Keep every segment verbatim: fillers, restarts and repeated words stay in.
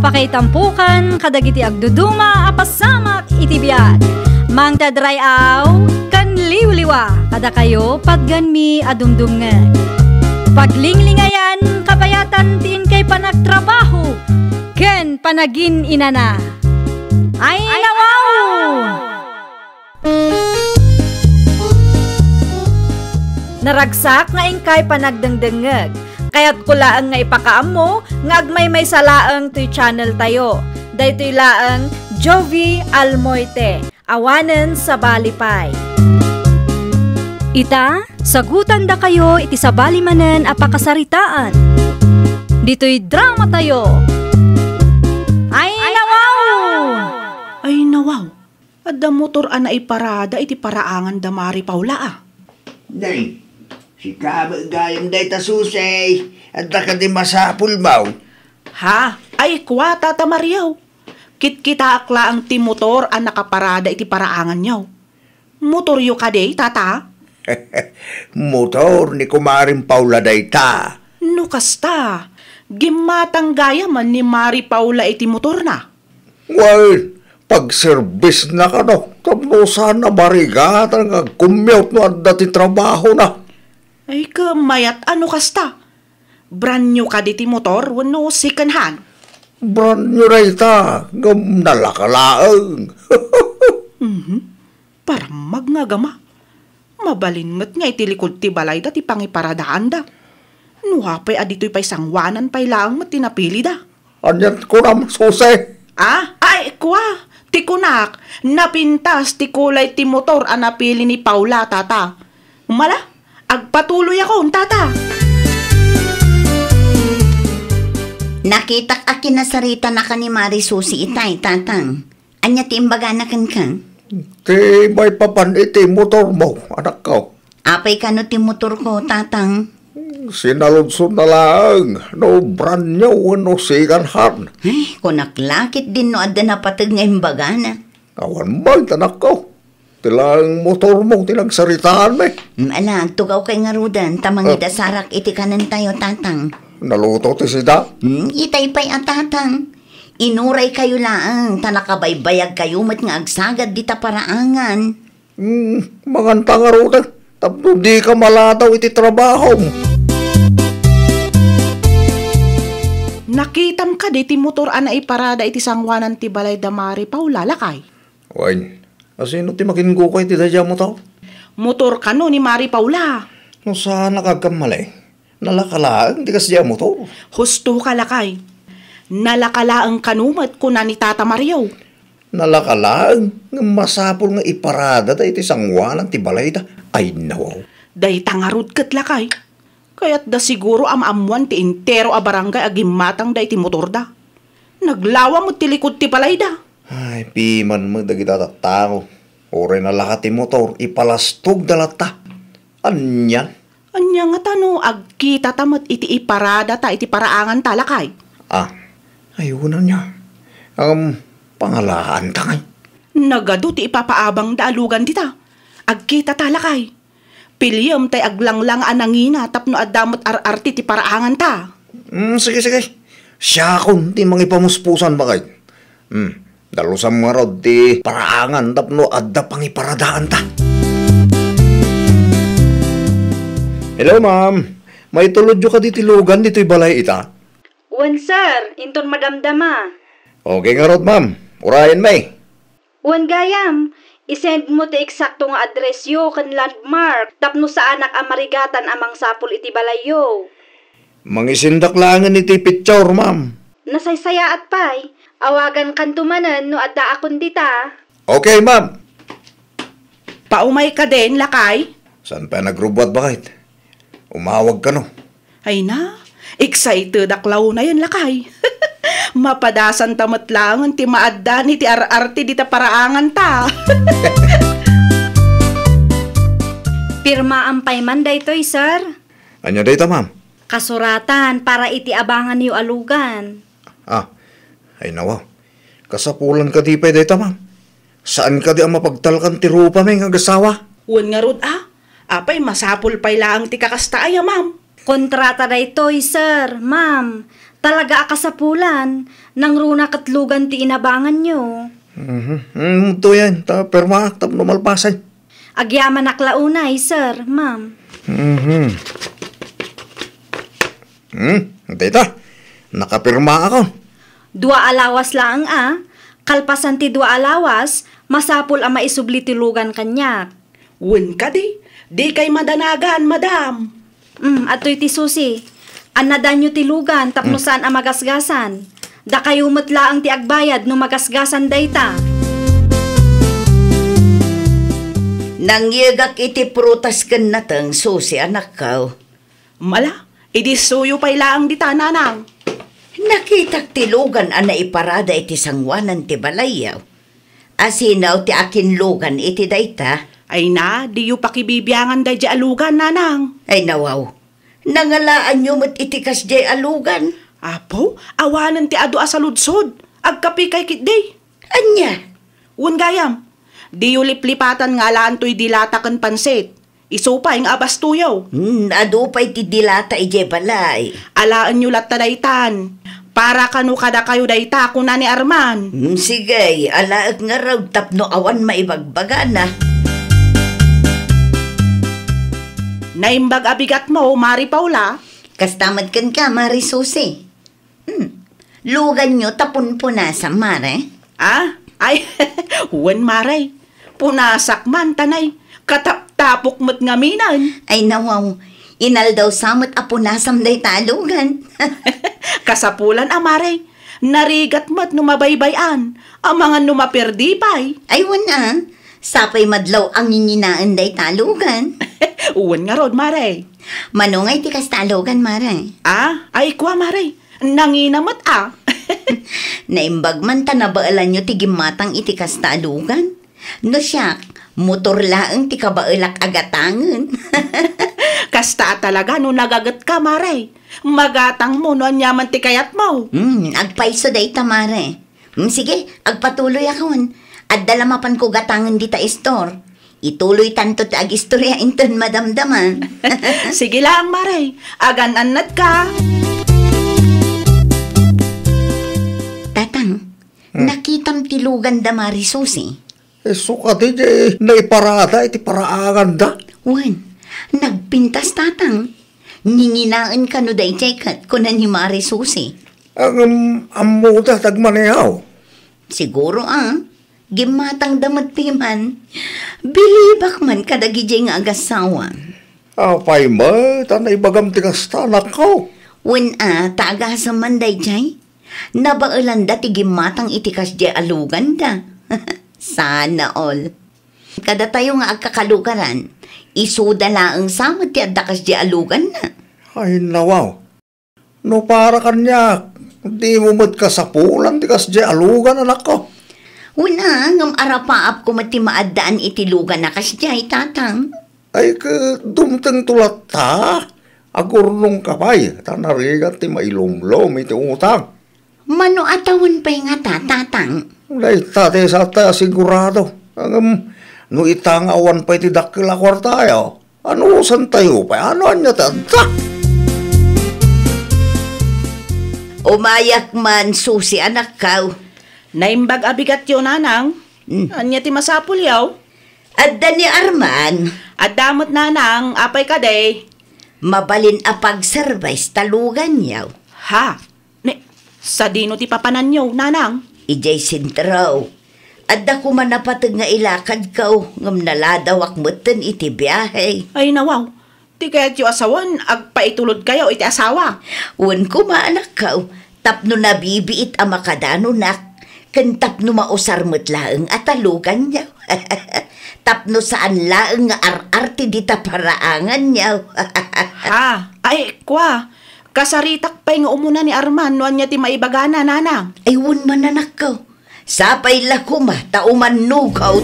Pakaitampokan kadagiti agduduma a pasamak iti biag. Mangted ray-aw ken liwliwa kadakayo patgenmi a dumdumngeg. Paglinglingayan kabayatan ti inkay panagtrabaho ken panagin-inana. Ay, nawaw! Naragsak nga inkay panagdengdengngeg. Kayatko laeng nga ipakaammo nga agmaymaysa laeng toy channel tayo. Daytoy laeng Jovie Almoite, awanen sabali pay. Ita, sagutandakayo iti sabali manen a pakasaritaan. Ditoy drama tayo. Ay, nawaw! Ay, nawaw! Adda motor a naiparada iti paraangan da Mari Paula, a. Nay, sika met gayam dayta, Susay. Adda kadi masapulmo? Ha? Ay, kua, Tata Mario. Kitkitaak laeng ti motor a nakaparada iti paraanganyo. Motoryo kadi, Tata? Motor ni Kumaring Paula dayta. No kasta, gimmatang gayam ni Mari Paula iti motorna. Wen, pagserbisna kano, tapno saan a marigatan nga agcommute no adda ti trabahona. Ay, ket mayat a no kasta. Brand new kadi ti motor wenno second hand? Brand new dayta, ngem nalaka laeng. Mhm. Parammag nga agama. Mabalin met nga iti likud ti balayda ti pangiparadaanda. No apay a ditoy pay sanguanan pay laeng met ti napilida. Anian kunam, Susay? Ah? Ay, kua, ti kunak, napintas ti kulay ti motor a napili ni Paula, Tata. Umala, agpatuloyakon, Tata. Nakitak a kinasaritanaka ni Mari Susi itay, Tatang. Ania ti imbagana kenka? Ti maipapan iti motormo, anakko. Apay kano ti motorko, Tatang? Sinaludsodna laeng no brand new wenno second hand. Ay, kunak la ketdin no adda napateg nga imbagana. Awan met, anakko. Ti laeng motormo ti nagsaritaanmi. Mm, ala, agtugawkay ngaruden, ta mangidasarak iti kanentayo, Tatang. Naluto ti sida? Hmm, itay pay a, Tatang. Inuraykayo laeng, ta nakabaybayagkayo met nga agsagad dita paraangan. Hmm, manganta ngaruden, tapno dika maladaw iti trabahom. Nakitam kadi ti motor a naiparada iti sanguanan ti balay da Mari Paula, lakay? Wen, asino ti makinggukay ti daydiay a motor? Motor kano ni Mari Paula. No saanak agkamali, nalaka laeng ti kasdiay a motor. Husto ka, lakay. Nalaka laeng kano met kuna ni Tata Mario. Nalaka laeng, ngem masapul nga iparadada iti sanguanan ti balayda. Ay, nawaw. Dayta ngarud ket, lakay. Kayatda siguro a maammoan ti entero a barangay a gimmatangda iti motorda. Naglawa met ti likud ti balayda. Ay, piman met dagita tattao. Uray nalaka ti motor, ipalastogda latta. Anian? Ania ngata no agkitata met iti iparadata iti paraanganta, lakay? Ah, ayunan nia. Ngem, pangalaanta ngay. Nagadu ti ipapaabangda a lugan dita. Agkitata, lakay. Piliem tay aglanglang a nangina tapno adda met ar-arti ti paraanganta. Mm, sige, sige. Siakon ti mangipamuspusan, baket. Mm, dalusam ngarud ti paraangan tapno adda pangiparadaanta. Hello, ma'am. Maitulodyo kadi ti lugan ditoy balay ita? Wen, sir. Inton madamdama. Okay ngarud, ma'am. Urayenmi. Wen gayam, i-send mo ti eksakto nga addressyo ken landmark tapno saanak a marigatan a mangsapul iti balayyo. Mangisendak laengen iti picture, ma'am. Nasaysayaat pay. Awagankanto manen no addaakon dita. Okay, ma'am. Paumay kadin, lakay? Saan pay a nagrubbuat, baket? Umawag kano. Ay na, excited ak la unayen, lakay. Mapadasanta met laengen ti maaddan iti ar-arti dita paraanganta. Pirmaam pay man daytoy, sir. Ania dayta, ma'am? Kasuratan para iti abanganyo a lugan. Ah, ay nawa. Kasapulan kadi pay dayta, ma'am? Saan kadi a mapagtalkan ti rupami nga agasawa? Wen ngarud a, apay masapul pay laeng ti kakasta aya, ma'am? Kontrata daytoy, sir, ma'am. Talaga a kasapulan. Nangruna ket lugan ti inabanganyo. Mhm. Mm, to yan. Ta, pirmaak tapno malpasen. Agyamanak la unay, sir, ma'am. Mhm. Hmm, dayta. Nakapirmaakon. Dua a lawas laeng a. Kalpasan ti dua a lawas, masapul a maisubli ti lugan kaniak. Wen kadi, dikay madanagan, madam. Mm, adtoy ti susi. Annadanyo ti lugan tapno Mm. saan a magasgasan. Dakayo met laeng ti agbayad no magasgasan dayta. Nangyegak iti prutas ken nateng, susi, anakko. Mala, idi suyo pay laeng dita, nanang. Nakitak ti lugan a naiparada iti sangoanan ti balayyo. Asino ti akinlugan iti dayta? Ay na, diyo pakibibiangan daydiay a lugan, nanang. Ay nawaw, nangalaanyo met iti kasdiay a lugan. Apo, awanen ti adu a saludsod. Agkapikay ketdi. Ania? Wen gayam, diyo liplipatan nga alaantoy dilata ken pansit. Isu pay nga abastoyo. Hmm, adu pay ti dilata idiay balay. Alaenyo latta daytan. Para kano kadakayo dayta, kuna ni Arman. Hmm, sige, alaek ngarud tapno awan maibagbagana. Naimbag a bigatmo, Mari Paula. Kasta met kenka, Mari Susi. Hmm. Luganyo ta punpunasam, mare? Ah? Ay, wen, mare. Punasak man, tanay. Kataptapok met ngamin. Ay, nawaw. Inaldaw sa met a punasam dayta a lugan. Kasapulan a, mare. Narigat met no mabaybay-an. Amangan no maperdi pay. Ay, wen a. Sapay madlaw a nginginaen dayta a lugan. Wen ngarud, mare. Mano nga iti kasta a lugan, mare? Ah, ay kua, mare. Nangina met a. Naimbag man ta nabaelanyo ti gimmatang iti kasta a lugan. No siak, motor laeng ti kabaelak a gatangen. Kasta a talaga no nagagetka, mare. Magatangmo no aniaman ti kayatmo. Hmm, agpayso dayta, mare. Hmm, sige, agpatuloyakon. Adda la mapanko gatangen dita istor. Ituloytanto ti agistorya inton madamdama. Sige laeng, mare. Agan-annadka. Tatang, Hmm. nakitam ti lugan da Mari Susi? Isu kadi ti naiparada iti paraanganda? Wen, nagpintas, Tatang. Nginginaen kano daydiay ket kuna ni Mari Susi. Ngem ammoda ti agmaneho? Siguro a. Gimmatangda met piman. Bilibak man kadagidiay nga agassawa. Apay met a naibagam ti kasta, anakko? Wen a, ta agasem man daydiay. Nabaelanda ti gimmatang iti kasdiay a luganda. Sana all. Kadatayo nga agkakalugaran, isuda laeng sa met ti adda kasdiay a luganna. Ay, nawaw. No para kaniak, dimo met kasapulan ti kasdiay a lugan, anakko. Wen a, ngem arapaapko met ti maaddaan iti lugan a kasdiay, Tatang. Ay, ket dumtengto latta. Agurnongka pay, ta narigat ti mailumlom iti utang. Mano a tawen pay ngata, Tatang? Dayta ti satta a sigurado. Ngem, no ita nga awan pay ti dakkel a kuartayo, anusantayo pay? Ano ania ti adda? Umayak man, Susi, anakko. Naimbag a bigatyo, nanang. Hmm. Ania ti masapulyo? Adda ni Arman. Adda met, nanang, apay kadi? Mabalin a pagservice ta luganyo. Ha? Ne, sadino ti papananyo, nanang? Idiay sentro. Adda koma napateg nga ilakadko, ngem naladawak metten iti biahe. Ay, nawaw. Ti kayatyo a sawen, agpaitulodkayo iti asawa. Wen koma, anakko, tapno nabibiit a makadanonak, ken tapno mausar met laeng a ta luganyo. Tapno saan laeng nga ar-arti dita paraanganyo. Ha? Ay, kua, kasaritak pay nga umuna ni Arman no ania ti maibagana, nanang. Ay, wen man, anakko. Sapay la koma ta umannukot.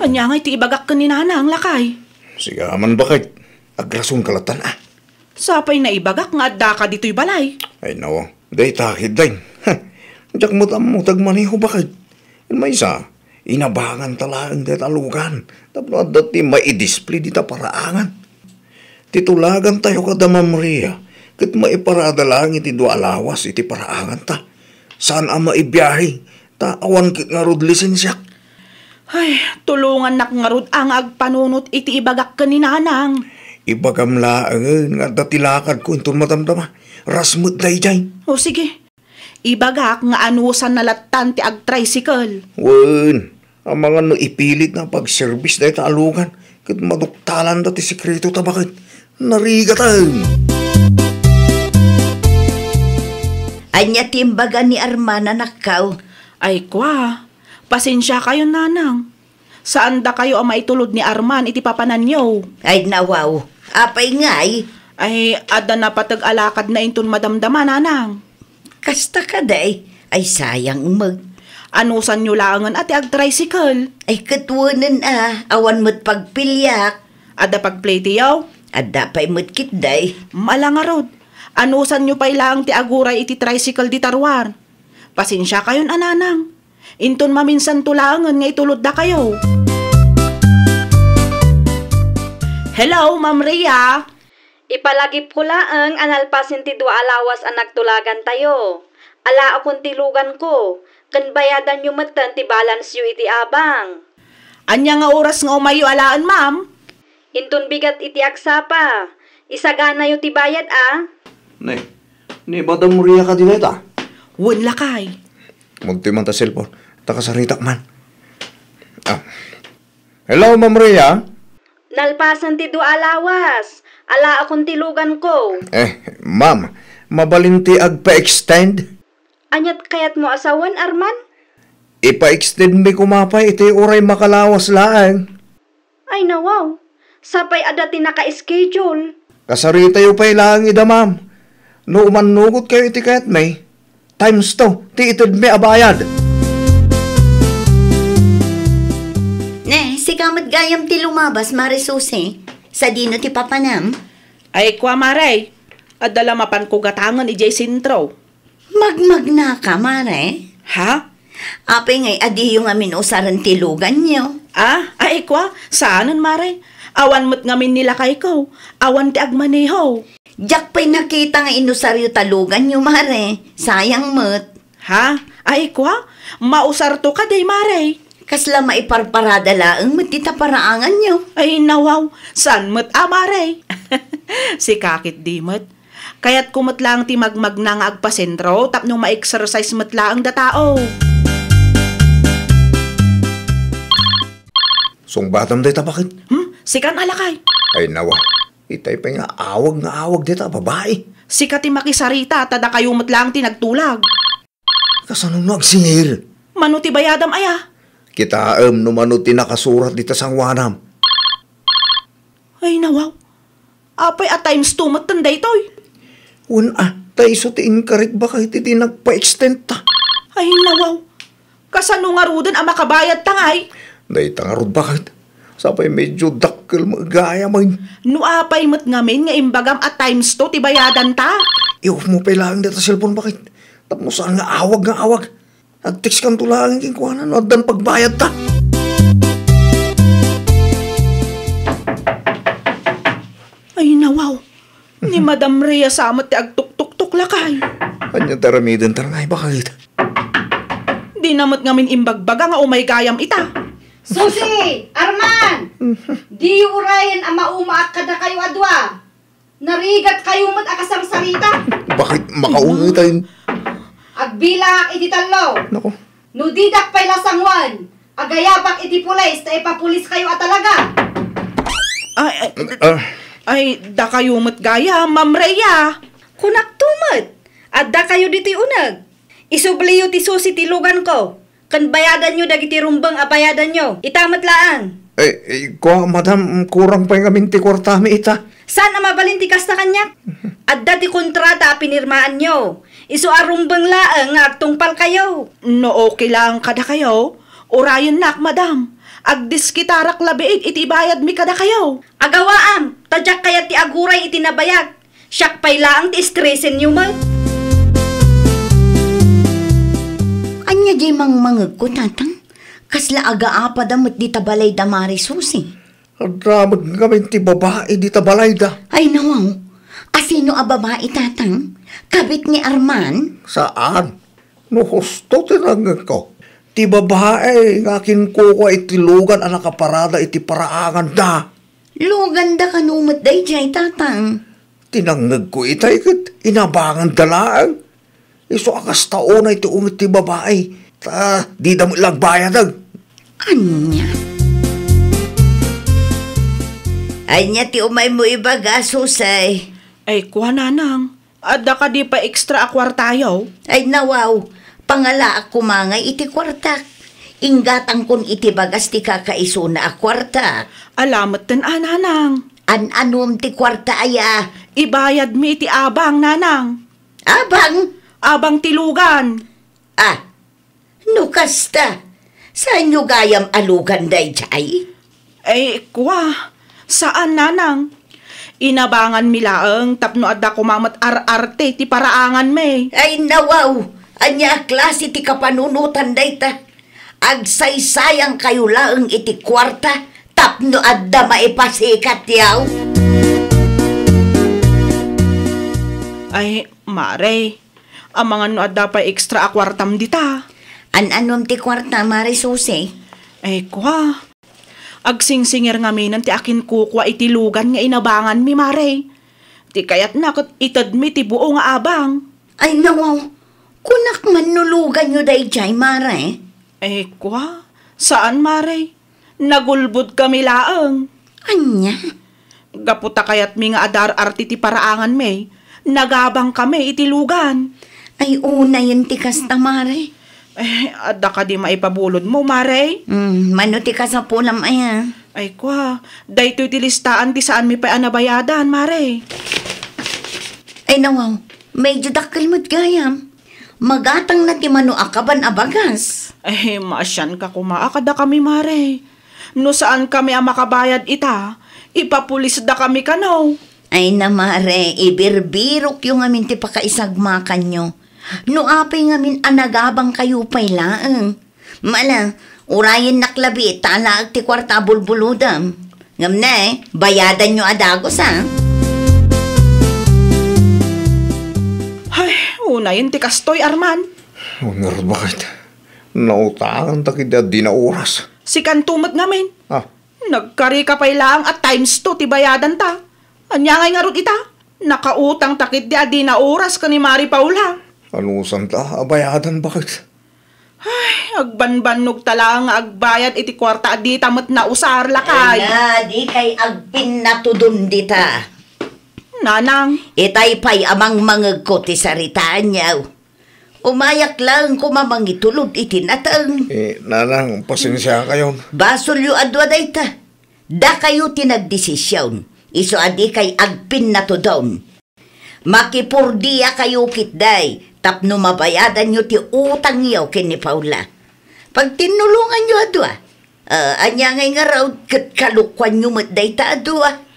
Ania ngay ti ibagak ken ni nanang, lakay? Sigaman, baket. Agrasonka lattan a. Sapay naibagak nga addaka ditoy balay. Ay, nawaw. Dayta ketdin. Diak met ammo ti agmaneho, baket. Maysa, inabanganta laeng dayta a lugan tapno adda ti maidisplay dita paraangan. Ti tulagantayo kada Ma'am Maria, ket maiparada laeng iti dua a lawas iti paraanganta. Saan a maibiahe, ta awan ket ngarud lisensiak. Ay, tulongannak ngarud a nga agpanunot iti ibagak ken ni Nanang. Ibagam laengen nga adda ti lakadko inton madamdama. Ras met daydiay. O sige, ibagak nga anusanna lattan ti agtricycle. Wen, amangan no ipilit nga pagservis dayta a lugan, ket maduktalanda ti sekreto ta baket. Narigatan! Ania ti imbaga ni Arman, anakko? Ay, kua, pasensiakayon, Nanang. Saandakayo a maitulod ni Arman iti papananyo. Ay, nawaw. Apay ngay? Ay, adda napateg a lakadna inton madamdama, Nanang. Kasta kadi? Ay, sayang met. Anusanyo laengen a ti agtricycle. Ay, ket wenen a, awan met pagpiliak. Adda pagplitiyo? Adda pay met ketdi. Mala ngarud. Anusanyo pay laeng ti aguray iti tricycle dita ruar. Pasensiakayon a, Nanang. Inton maminsanto laengen nga ituloddakayo. Hello, Ma'am Rhea. Ipalagipko laeng a nalpasen ti dua a lawas a nagtulagantayo. Alaekon ti luganko, ken bayadanyo metten ti balanceo iti abang. Ania nga oras nga umayyo alaen, ma'am? Inton bigat iti agsapa, isaganayo ti bayad, a? Ne, ni Madam Maria kadi dayta? Wen, lakay. Magtoy man ta cellphone, ta kasaritak man. Ah. Hello, Ma'am Maria? Nalpasen ti dua a lawas. Alaekon ti luganko. Eh, ma'am, mabalin ti agpa-extend? Aniat kayatmo a sawen, Arman? Ipa-extend mi koma pay iti uray makalawas laeng. Ay, nawaw. Sapay adda ti naka-schedule. Kasaritayo pay laeng ida, ma'am. No umannugotkayo iti kayatmi, times two ti itedmi a bayad. Ne, sika met gayam ti lumabas, Mare Susi. Sadino ti papanam? Ay, kua, Mare. Adda la mapanko gatangen idiay sentro. Magmagnaka, Mare? Ha? Apay ngay a diyo ngamin usaren ti luganyo? Ah, ay, kua, saanen, Mare. Awan met ngamin ni lakayko. Awan ti agmaneho. Diak pay nakita nga inusaryo ta luganyo, Mare. Sayang met. Ha? Ay, kua, mausarto kadi, Mare. Kasla maiparparada laeng met ti paraanganyo. Ay, nawaw, saan met a, Mare? Sika ketdi met. Kayatko met laeng ti magmagna nga agpasentro tapno ma-exercise met laeng da tao. Sungbatam dayta, baket? Hmm? Sikan a lakay? Ay, nawa. Itay pay nga awag nga awag dayta a babai. Sika ti makisarita, ta dakayo met laeng ti nagtulag. Kasano no agsingir? Mano ti bayadam aya? Kitaem no mano ti nakasurat dita sangoanam. Ay, nawaw. Apay a times two metten daytoy? Wen a, ta isu ti inkarik baket iti nagpa-extend ta. Ay, nawaw. Kasano ngaruden a makabayad ta ngay? Dayta ngarud baket. Sapay medyo dakkel met gayam. No apay met ngamin nga imbagam a times two ti bayadan ta? I-off mo pay laeng dayta cellphone baket. Tapno saan nga awag nga awag. Agtext kanto laeng kenkuana no addan pagbayad ta. Ay, nawaw. Ni Madam Rhea sa met ti agtuktuktok lakay. Ania ti aramiden ta ngay baket? Dina met ngamin imbagbaga nga umay gayam ita. Susi! Arman! Diyo urayen a maumaak kadakayo a dua. Narigatkayo met a kasarsarita. Baket makaunay tayo? Agbilak iti tallo. Nako. No didak pay la sangoen, agayabak iti pulis ta ipapuliskayo a talaga. Ay, ay, Ah. ay, dakayo met gayam, Ma'am Rhea. Kunakto met, addakayo ditoy uneg. Isubliyo ti susi ti luganko, ken bayadanyo dagiti rumbeng a bayadanyo. Ita met laeng. Eh, eh, kua, madam, kurang pay ngamin ti kuartami ita. Saan a mabalin ti kasta kaniak? Adda ti kontrata a pinirmaanyo. Isu a rumbeng laeng nga agtungpalkayo. No okay laeng kadakayo, urayennak, madam. Agdiskitarak labiit iti ibayadmi kadakayo. Agawaam, ta diak kayat ti aguray iti nabayag. Siak pay laeng ti estresenyo met. Ania diay mangmangegko, tatang? Kasla agaapada met dita balayda, Mare Susi? Adda met ngamin ti babai dita balayda. Ay, nawaw. Asino a babai, Tatang? Kabit ni Arman? Saan. No husto ti nangngegko, ti babai nga akinkukua iti lugan a nakaparada iti paraanganda. Luganda kano met daydiay, Tatang? Ti nangngegko itay ket inabanganda laeng. Isu a kasta unay ti unget ti babai, ta dida met la agbayadeg. Ania? Ania ti umaymo ibaga, Susay? Ay, kua, Nanang. Adda kadi pay extra a kuartayo? Ay, nawaw. Pangalaak koma ngay iti kuartak. Inggatangkon iti bagas ti kakaisuna a kuartak. Ala metten a, Nanang. An-anom ti kuarta aya? Ibayadmi iti abang, Nanang. Abang? Abang ti lugan. Ah, no kasta, saanyo gayam a lugan daydiay? Ay, kua, saan, Nanang. Inabanganmi laeng tapno adda koma met ar-arte ti paraanganmi. Ay, nawaw, ania a klase ti kapanunotan dayta? Agsaysayangkayo laeng iti kuarta tapno adda maipasikatyo. Ay, Mare, amangan no adda pay extra a kuartam dita. An-anom ti kuarta, Mare Susi? Ay, kua. Agsingsingir ngaminen ti akinkukua iti lugan nga inabanganmi, Mare. Ti kayatna ket itedmi ti buo nga abang. Ay, nawaw. Kunak man no luganyo daydiay, Mare? Ay, kua. Saan, Mare. Nagulbodkami laeng. Ania? Gapu ta kayatmi nga adar-arte ti paraanganmi, nagabangkami iti lugan. Ay, unayen ti kasta, Mare. Eh, adda kadi maipabulodmo, Mare? Hmm, mano ti kasapulam aya? Ay, kua, daytoy ti listaan ti saanmi pay a nabayadan, Mare. Ay, nawaw, medyo dakkel met gayam. Magatangna ti mano a kaban a bagas. Eh, maasianka koma a kadakami, Mare. No saankami a makabayad ita, ipapulisdakami kano. Ay na, Mare, ibirbirokyo ngamin ti pakaisagmakanyo. No apay ngamin a nagabangkayo pay laeng. Mala, urayennak labi ta alaek ti kuarta a bulbulodam. Ngem ne, bayadanyo a dagus, a. Ay, unayen ti kastoy, Arman. Ngarud, bakit? Nautanganta ketdi a dina oras. Sikanto met ngamin. Ah. Nagkarika pay laeng a times two ti bayadanta. Ania ngay ngarud ita? Nakautangta ketdi a dina oras ken ni Mari Paula. Anusanta a bayadan, bakit? Ay, agbanbannogta laeng nga agbayad iti kuarta a dita met nausar, lakay. Ay na, dikay agpinnatudon dita. Nanang. Itay pay a mangmangegko ti saritaanyo. Umayak laeng koma mangitulod iti nateng. Eh, Nanang, pasensiakayon. Basolyo a dua dayta. Dakayo ti nagdesision. Isu a dikay agpinnatudon. Makipordiakayo ketdi tapno mabayadanyo ti utangyo ken ni Paula. Pagtinnulonganyo a dua. Ah, ania ngay ngarud ket kalokuanyo met dayta a dua?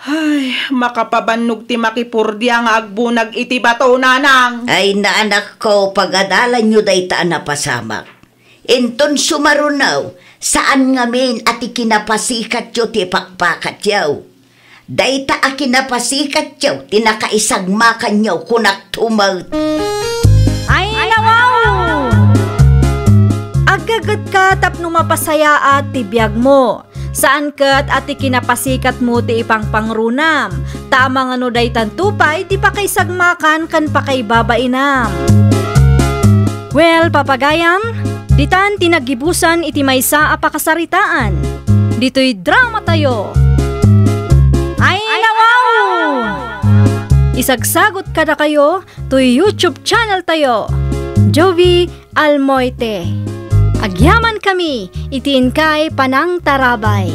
Ay, makapabannog ti makipordia nga agbunag iti bato, Nanang. Ay, naanakko, pagadalanyo dayta a napasamak. Inton sumaruno, saan ngamin a ti kinapasikatyo ti ipakpakatyo. Dayta a kinapasikatyo ti nakaisagmakanyo, kunak tumet. Ay, nawaw! Aggagetka tapno mapasayaat ti biagmo. Saan ket a ti kinapasikatmo ti ipangpangrunam, ta amangan no daytanto pay ti pakaisagmakan ken pakaibabainam. Well, papagayam, ditan ti naggibusan iti maysa a pakasaritaan. Ditoy dramatayo. Ay, nawaw! Isagsagot kadakayo toy YouTube channel tayo, Jovi Almoite. Agyamankami iti inkay panangtarabay.